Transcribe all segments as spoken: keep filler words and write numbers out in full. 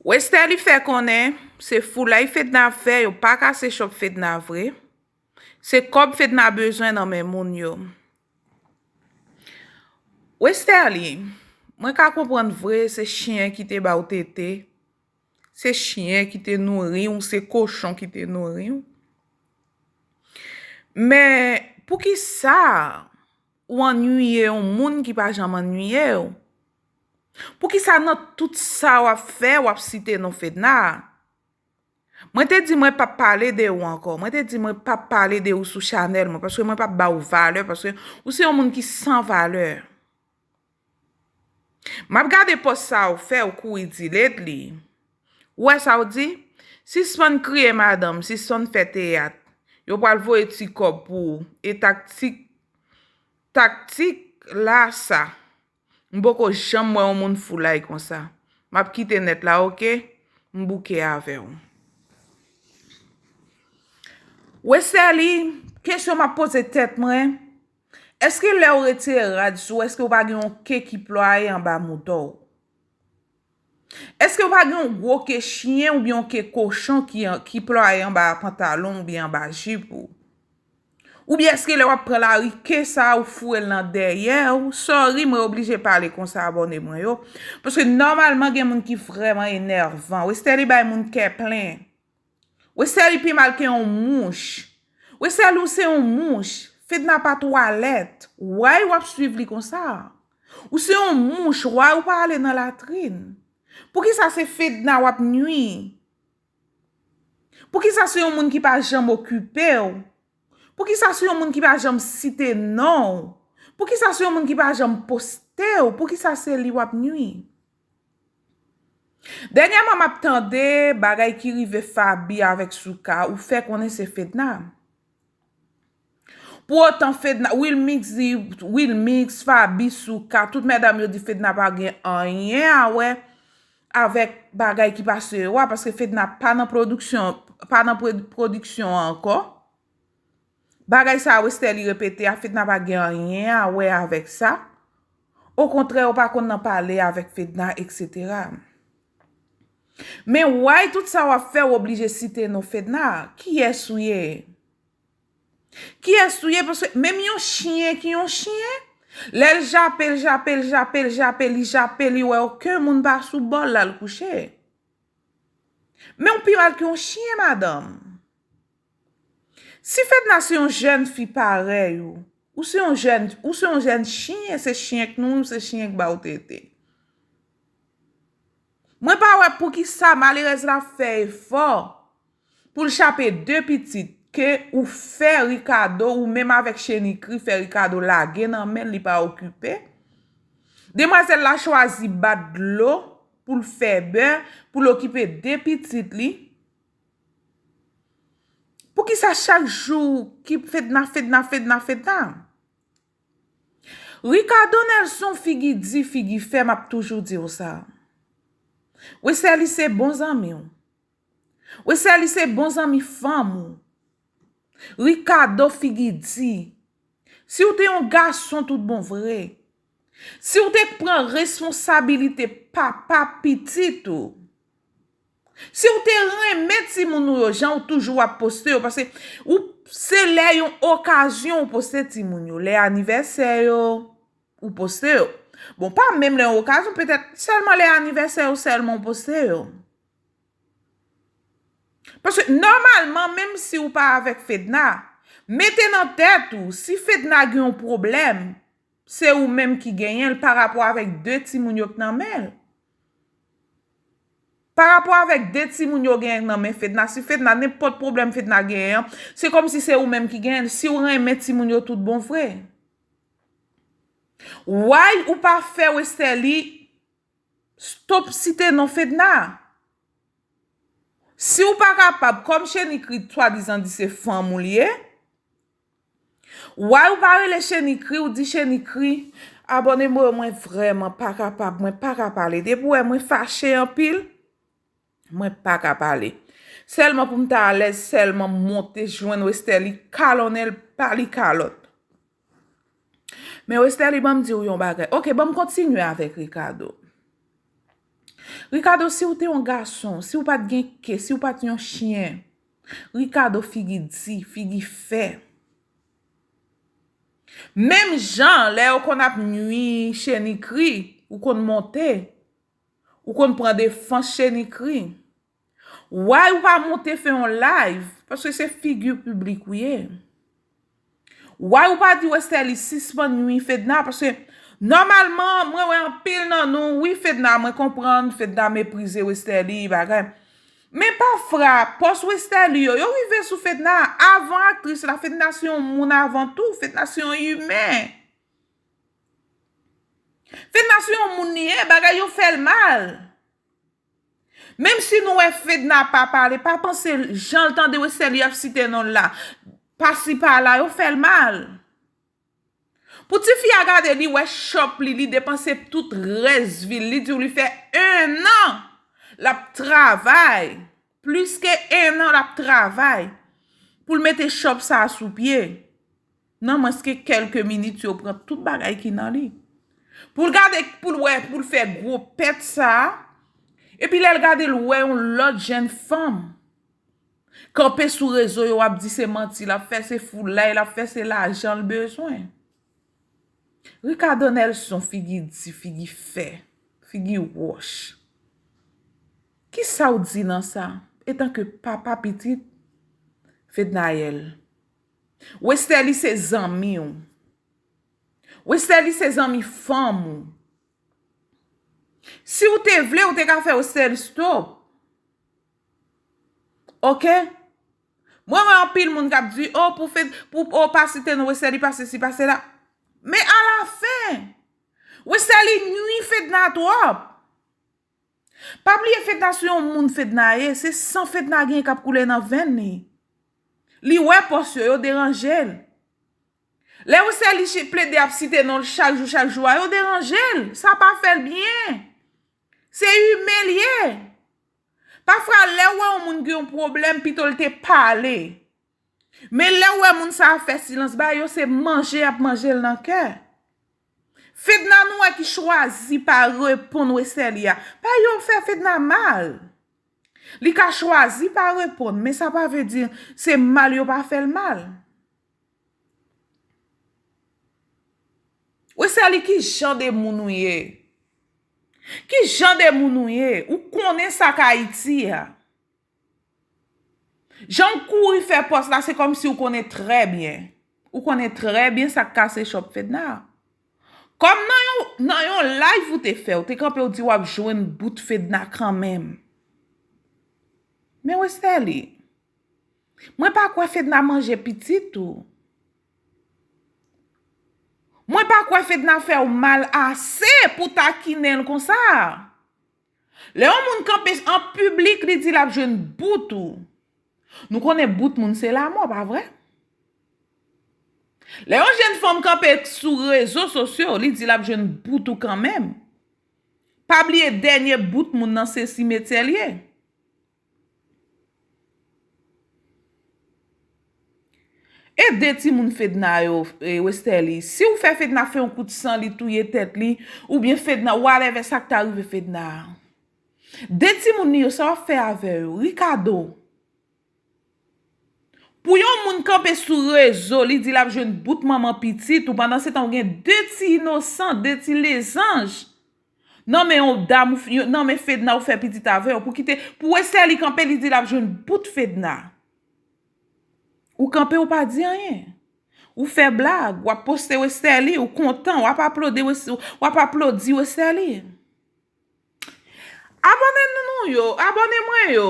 Westerlie fè konnen se foulay Fedna ap fè, yo pa ka se chòp Fedna vre. Se kòb Fedna bezwen nan men moun yo. Westerlie, mwen ka konprann vre se chyen ki te ba w tete, se chyen ki te nouri w, se kochon ki te nouri w. Men poukisa ou annuiye yon moun ki pa janm annuiye w? Poukisa nan tout sa w ap fè, w ap site non Fedna? Mwen te di mwen p ap pale de ou ankò. Mwen te di mwen p ap pale de ou sou chanèl mwen, paske mwen p ap ba ou valè, paske ou se yon moun ki san valè. M ap gade pòs sa ou fè, ou kouri delete li. Ou wè sa ou di? Sispann kriye, madanm, sispann fè teyat. Yo pral voye ti kòb pou ou. E taktik, taktik la sa. M poko janm wè yon moun foulay konsa. M ap kite nèt la, oke? M bouke avè w. Westerlie, kesyon m ap poze tèt mwen, èske lè w retire rad sou, èske w pa gen yon ke ki plwaye anba mouda w? Èske w pa gen yon gwo ke chyen oubyen yon ke kochon ki, ki plwaye anba pantalon oubyen anba jip ou? Oubyen èske lè w ap pran lari, ke sa a ou foure l nan dèyè w? Sorry, mwen oblije pale konsa abòne mwen yo. Paske nòmalman gen moun ki vrèman enèvan. Westerlie bay moun kè plen. Westerlie pi mal ke yon mouch. Westerlie, ou se yon mouch. Fedna pa twalèt. Why w ap swiv li konsa? Ou se yon mouch. Why ou pa ale nan latrin? Poukisa se Fedna w ap nui? Poukisa se yon moun ki pa janm okipe w? Poukisa se yon moun ki pa janm site non w? Poukisa se yon moun ki pa janm poste w? Poukisa se li w ap nui? Dènyèman, m ap tande bagay ki rive Faby avèk Souka, ou fè konnen se Fedna. Pou otan Fedna, Wilmix di, Wilmix, Faby, Souka, tout medam yo di Fedna pa gen anyen a wè avèk bagay ki pase yo a, paske Fedna pa nan pwodiksyon, pa nan pwod-, pwodiksyon an ankò. Bagay sa a Westerlie repete a, Fedna pa gen anyen a wè avèk sa. Okontrè, yo pa konn nan pale avèk Fedna, etsetera. Men why tout sa w ap fè, w oblije site non Fedna? Kiyès ou ye? Kiyès ou ye? Paske menm yon chyen ki yon chyen, lè l jape, l jape, l jape, l jape, li jape, li wè okenn moun pa sou bò l, l al kouche. Men w pi mal ke yon chyen, madanm. Si Fedna se yon jèn fi parèy ou, ou se yon jèn, ou se yon jèn chyen, se chyen k nouri w, se chyen k ba w tete. Mwen pa wè poukisa malerèz la fè efò pou l chape de pitit ke ou fè Ricardo, ou menm avèk Chenikri fè Ricardo lage nan men l, li pa okipe. Demwazèl la chwazi bat dlo pou l fè bè, pou l okipe de pitit li. Poukisa chak jou ki Fedna, Fedna, Fedna, Fedna? Ricardo Nelson figi di, figi fè, m ap toujou di w sa. Westerlie se bon zanmi w. Westerlie se bon zanmi fanm ou. Ricardo figi di. Si w te yon gason tout bon vre, si w te pran responsabilite papa pitit ou, si w te renmen timoun ou yo, jan w toujou ap poste yo, paske ou, se lè yon okazyon ou poste timoun yo, lè anivèsè yo, ou poste yo. Bon, pa menm lè yon okazyon, petèt sèlman lè anivèsè yo sèlman ou poste yo. Paske nòmalman, menm si ou pa avèk Fedna, mete nan tèt ou, si Fedna gen yon pwoblèm, se ou menm ki genyen l pa rapò avèk de timoun yo k nan men l. Pa rapò avèk de timoun yo genyen k nan men Fedna, si Fedna, nenpòt pwoblèm Fedna genyen an, se kòmsi se ou menm ki genyen l, si w renmen timoun yo tout bon vre. Why ou pa fè Westerlie stop site non Fedna? Si w pa kapab, kòm Chenikri swadizan di se fanm ou l ye, why ou pa rele Chenikri, ou di Chenikri, abòne mwen, mwen vrèman pa kapab, mwen pa ka pale. Depi w wè mwen fache anpil, mwen pa ka pale. Sèlman pou m ta alèz, sèlman m monte jwenn Westerlie, kalonnen l, ba li kalòt. Men Westerlie, ban m di w yon bagay. Oke, ban m kontinye avèk Ricardo. Ricardo, si w te yon gason, si w pa t gen ke, si w pa t yon chen, Ricardo figi di, figi fè. Menm jan, lè yo konn ap nwi Chenikri, ou konn monte, ou konn pran defans Chenikri. Why ou pa monte fè yon live? Paske se figi piblik ou ye. Why ou pa di Westerlie sispann nwi Fedna? Paske nòmalman, mwen wè anpil nan nou, wi Fedna, mwen konprann, Fedna meprize Westerlie, bagay. Men pafwa, pòs Westerlie yo, yo rive sou Fedna avan aktris la. Fedna se yon moun avan tou, Fedna se yon imen. Fedna se yon moun li ye, bagay yo fè l mal. Menm si nou wè Fedna pa pale, pa panse jan l tande Westerlie ap site non l la. Pasi pala, yo fè l mal. Pou tifi a gade, li wè chòp li, li depanse tout rès vi l. Li di w li fè ennan l ap travay. Plis ke ennan l ap travay pou l mete chòp sa a sou pye. Nan mwens ke kèlke minit, yo pran tout bagay ki nan li. Pou l gade, pou l wè, pou l fè gwo pèt sa a. Epi lè l gade, l wè yon lòt jèn fanm kanpe sou rezo yo ap di se manti l ap fè, se foulay l ap fè, se lajan l bezwen. Ricardo Nelson figi di, figi fè, figi wòch. Kisa w di nan sa? Etanke papa pitit Fednaelle, Westerlie se zanmi w. Westerlie se zanmi fanm ou. Si w te vle, ou te ka fè Westerlie stop. Oke? Mwen wè anpil moun k ap di, o, pou Fed, pou, o, pa site non Westerlie, pa sesi, pa sela. Men alafen, Westerlie nwi Fedna twòp. Pa bliye Fedna se yon moun Fedna ye, se san Fedna gen k ap koule nan venn li. Li wè pòs yo, yo deranje l. Lè Westerlie plede ap site non l chak jou, chak jou a, yo deranje l. Sa pa fè l byen. Se imen l ye. Pafwa, lè w wè yon moun gen yon pwoblèm, pito l te pale. Men lè w wè moun sa a fè silans, ba yo se manje y ap manje l nan kè. Fedna nou wè ki chwazi pa reponn Westerlie a. Pa yo fè Fedna mal. Li ka chwazi pa reponn, men sa pa vle di se mal yo pa fè l mal. Westerlie, ki jan de moun ou ye? Ki jan de moun ou ye? Ou konnen sa k Ayiti a. Jan w kouri fè pòs la, se kòmsi w konnen trè byen. Ou konnen trè byen sa k kase chòp Fedna a. Kòm nan yon, nan yon live ou te fè, ou te kanpe, ou di w ap jwenn bout Fedna kanmenm. Men Westerlie, mwen pa kwè Fedna manje pitit ou. Mwen pa kwè Fedna fè w mal ase pou takinen l konsa. Lè yon moun kanpe an piblik, li di l ap jwenn bout ou. Nou konnen bout moun se lamò, pa vre? Lè yon jèn fanm kanpe sou rezo sosyo, li di l ap jwenn bout ou kanmenm. Pa bliye dènye bout moun nan se simetyè l ye. Ede timoun Fedna yo, e, Westerlie. Si w fè Fedna fè yon kout san, li touye tèt li, oubyen Fedna, whatever sa k ta rive Fedna a. De timoun li yo, sa w ap fè avè yo? Ricardo. Pou yon moun kanpe sou rezo, li di l ap jwenn bout manman pitit ou, pandan se tan w gen de ti inosan, de ti lezanj. Nan men yon dam, ou f-, nan men Fedna, ou fè pitit avè yo, pou kite, pou Westerlie kanpe, li di l ap jwenn bout Fedna. Ou kanpe, ou pa di anyen. Ou fè blag, w ap poste Westerlie, ou kontan, w ap aplode Wes-, w ap aplodi Westerlie. Abòne nou, nou yo, abòne mwen yo.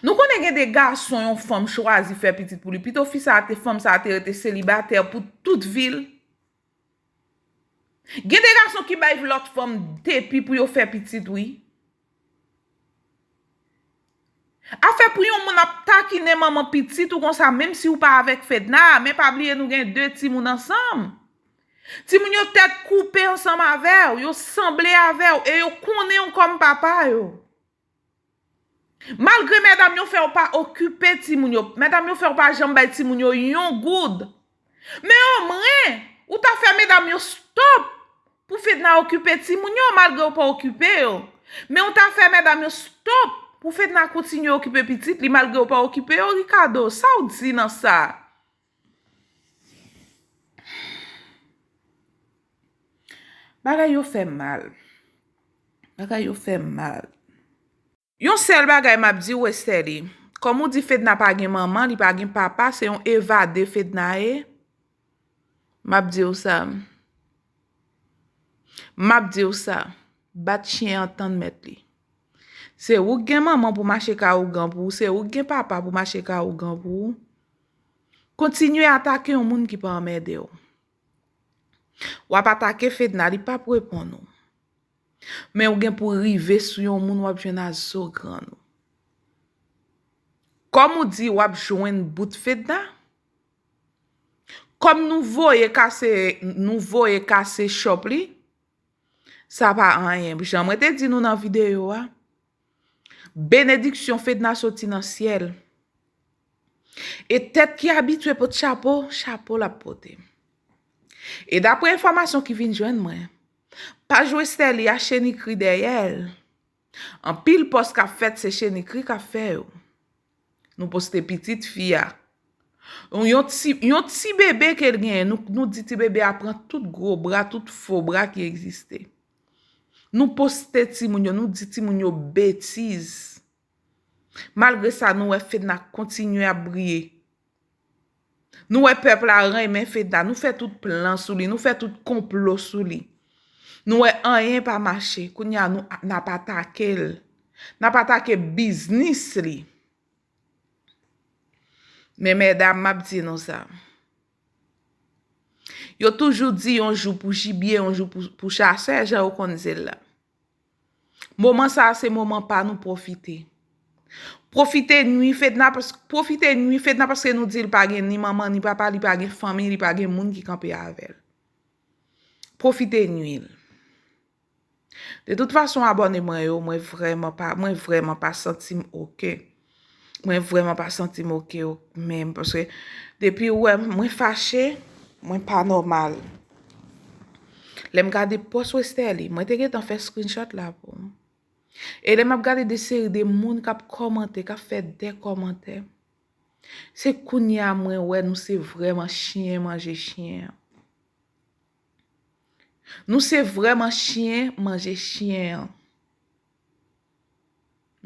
Nou konnen gen de gason yon fanm chwazi fè pitit pou li. Pito fi sa a te, fanm sa a te rete selibatè pou tout vi l. Gen de gason ki bay lòt fanm depi pou yo fè pitit, wi. Afè pou yon moun ap takinen manman pitit ou konsa, menm si ou pa avèk Fedna, men pa bliye nou gen de timoun ansanm. Timoun yo tèt koupe ansanm avè w, yo sanble avè w, e yo konnen w kòm papa yo. Malgre medam yo fè w pa okipe timoun yo, medam yo fè w pa janm bay timoun yo yon goud. Men omwen, ou ta fè medam yo stop. pou Fedna okipe timoun yo malgre w pa okipe yo. Men w ta fè medam yo stop pou Fedna kontinye okipe pitit li malgre w pa okipe yo, Ricardo, sa w di nan sa? Bagay yo fè m mal. Bagay yo fè m mal. Yon sèl bagay m ap di w, Westerlie. Kòm ou di Fedna pa gen manman, li pa gen papa, se yon evade Fedna ye. M ap di w sa. M ap di w sa. Bat chen an tann mèt li. Se ou k gen manman pou mache ka ougan pou ou, se ou k gen papa pou mache ka ougan pou ou. Kontinye atake yon moun ki pa anmède w. W ap atake Fedna, li p ap reponn ou. Men ou gen pou rive sou yon moun w ap jwenn a zo grann ou. Kòm ou di w ap jwenn bout Fedna, kòm nou voye kase, nou voye kase chòp li, sa pa anyen. Jan mwen te di nou nan videyo a, benediksyon Fedna soti nan syèl. E tèt ki abitye pot chapo, chapo l ap pote. E daprè enfòmasyon ki vin jwenn mwen, paj Westerlie a Chenikri dèyè l. Anpil pòs k ap fèt, se Chenikri k ap fè yo. Nou poste pitit fi a. Yon ti, yon ti bebe ke l genyen, nou, nou di ti bebe a pran tout gwo bra, tout fo bra ki egziste. Nou poste timoun yo, nou di timoun yo betiz. Malgre sa, nou wè Fedna kontinye ap briye. Nou wè pèp la renmen Fedna, nou fè tout plan sou li, nou fè tout konplo sou li. Nou wè anyen pa mache, kounye a nou, n ap atake l. N ap atake biznis li. Men medam, m ap di nou sa. Yo toujou di yon jou pou jibye, yon jou pou, pou chasè, jan yo konn di l la. Moman sa a se moman pa nou, pwofite. Pwofite nwi Fedna, pas-, pwofite nwi Fedna paske nou di l pa gen ni manman, ni papa, li pa gen fanmi, li pa gen moun ki kanpe avè l. Pwofite nwi l. De tout fason, abòne mwen yo, mwen vrèman pa, mwen vrèman pa santi m oke. Mwen vrèman pa santi m oke menm, paske depi ou wè mwen fache, mwen pa nòmal. Lè m gade pòs Westerlie, mwen te gentan fè screenshot la pou ou. E lè m ap gade de seri de moun k ap kòmante, k ap fè de kòmantè, se kounye a mwen wè nou se vrèman chen manje chen an. Nou se vrèman chen manje chen an.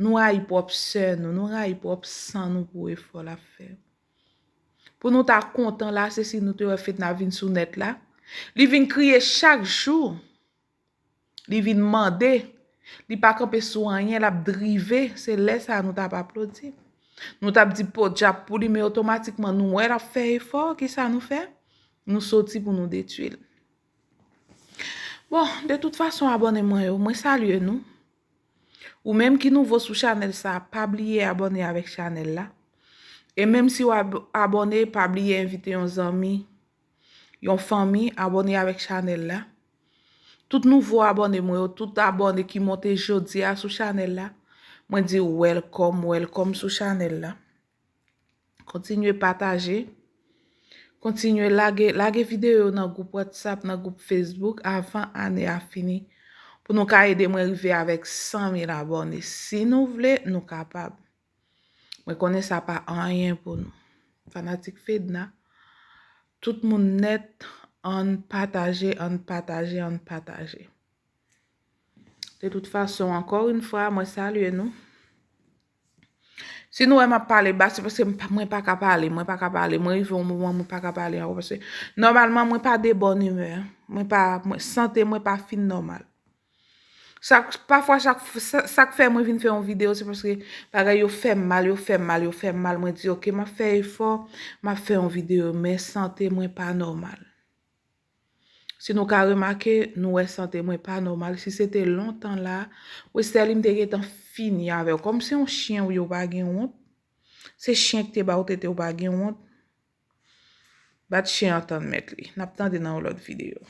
Nou rayi pwòp sè nou, nou rayi pwòp san nou pou efò l ap fè. Pou nou ta kontan la, se si nou te wè Fedna vin sou nèt la. Li vin kriye chak jou. Li vin mande. Li pa kanpe sou anyen, l ap drive. Se lè sa a nou t ap aplodi. Nou t ap di podyab pou li, men otomatikman nou wè l ap fè efò. Kisa nou fè? Nou soti pou nou detwi l. Bon, de tout fason, abòne mwen yo, mwen salye nou. Ou menm ki nouvo sou chanèl sa, pa bliye abòne avèk chanèl la. E menm si w ab-, abòne, pa bliye envite yon zanmi, yon fanmi, abòne avèk chanèl la. Tout nouvo abòne mwen yo, tout abòne ki monte jodi a sou chanèl la, mwen di w welcome, welcome sou chanèl la. Kontinye pataje. Kontinye lage, lage videyo yo nan gwoup WhatsApp, nan gwoup Facebook avan ane a fini. Pou nou ka ede mwen rive avèk san mil abòne. Si nou vle, nou kapab. Mwen konnen sa pa anyen pou nou. Fanatik Fedna, tout moun nèt, ann pataje, ann pataje, ann pataje. De tout fason, ankò yon fwa, mwen salye nou. Si nou wè m ap pale ba, se paske m pa, mwen pa ka pale, mwen pa ka pale, mwen rive yon moman mwen pa ka pale ankò, paske nòmalman mwen pa de bòn imè, mwen pa, mwen, sante mwen pa fin nòmal. Sa, pafwa, sa, sa, sa k fè mwen vin fè yon videyo, se paske bagay yo fè m mal, yo fè m mal, yo fè m mal, mwen di, "Ok, m ap fè efò, m ap fè yon videyo," men sante mwen pa nòmal. Si nou ka remake, nou wè sante mwen pa nòmal. Si se te lontan la, Westerlie, m te gentan fini avè w. Kòm se yon chen ou ye, ou pa gen wont. Se chen ki te ba w tete, ou pa gen wont. Bat chen an tann mèt li. N ap tande nan yon lòt videyo.